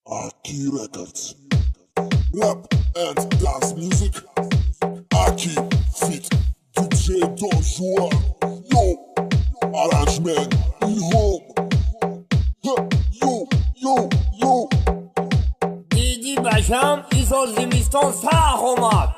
Aki Records. Rap and dance music. Aki feat DJ Don Juan. Yo, Arrangement Ilhom. Huh, yo, yo, yo. Иди бачам, исол зимистон сах омад.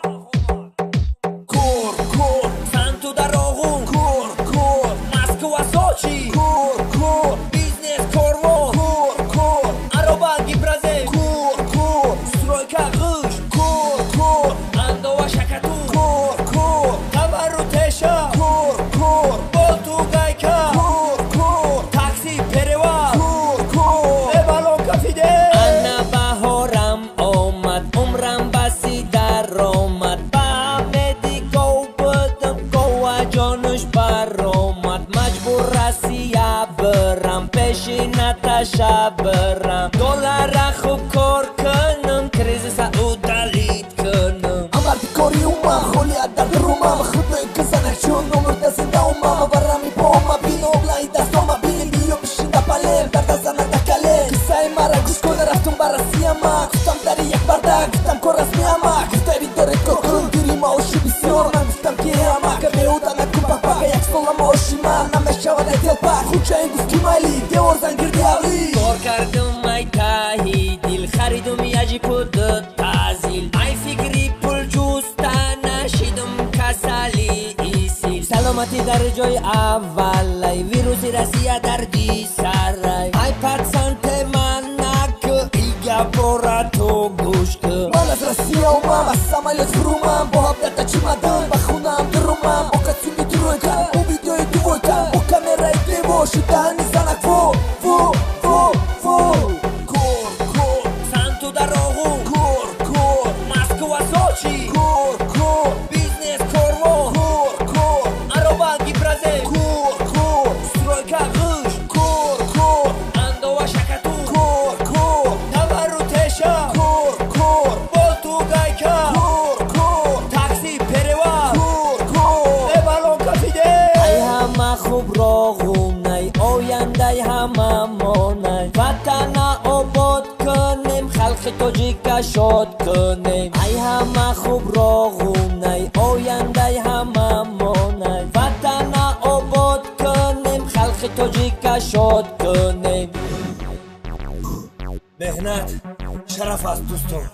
Кор, кор, Санту дароғун, кор, кор, Москва, Сочи, кор, кор, бизнес корвон, кор, кор, ароба гипразе, кор, кор, стройка ғӯш, кор, кор, андова шакату, кор, кор, қабару теша, кор, кор, болту гайка, кор, кор, такси перевал, кор, кор. Эбалон кафиде. Ана баҳорам омад, умрам баси даромад, ба меди гов будам, гова ҷонуш баромад, маҷбур Россия бирам, пеши Наташа бирам, доллара хуб кор кунам, кризиса удалить кунам. Амарди кори умам, холи дар румам, худои кызанак чун умрда зинда умам, варами бома бино лаи дастома бини, биё бишинда палем дар дазана дакале. Қиссаи мара гӯш кун, рафтум ба Россияма, гуфтам дари як бардак, гуфтам кор расмиама, гуфтай бидоред кор кун, гири маоши бисёр. Ман гуфтам ки ама беҳуда накун пакпака, як сола маоши ман намешавад як телпак. Хучаин гуфт ки майли, девор зан гирди ҳавлӣ. Кор кардум ай таҳи дил, харидум яҷипу ду тазил, ай фикри пул ҷуста нашидум, касали исил. Саломатӣ дар ҷои аввалай, вируси Россия дарди сарай. Ай патсанте ман наку, и гапора ту гӯш ку. Ман аз Россия омам, аз самолёт фурумам, бо ҳабдата чимадан ба хонаам дурумам, бо костюми тройка, бо видеои двойка, бо камераи дево шидаани занак фо фо фо фо. Кор, кор, Санту дароғун, кор, кор, Москва, Сочи, кор, кор, бизнес корвон, кор, кор, ароба гипразе, кор, кор, стройка ғӯш, кор, кор, андова шакату, кор, кор, тавару теша, кор, кор, болту гайка, кор, кор, такси перевал, кор, кор. Эбалон кафиде. Ай ҳама хуб роғунай, ояндай ҳама монай, ватана обод кунем, халқи тоҷика шод кунем. Ай ҳама хуб роғунай, ояндай ҳама монай, ватана обод кунем, халқи тоҷика шод кунем. Меҳнат шараф аст, дӯстон.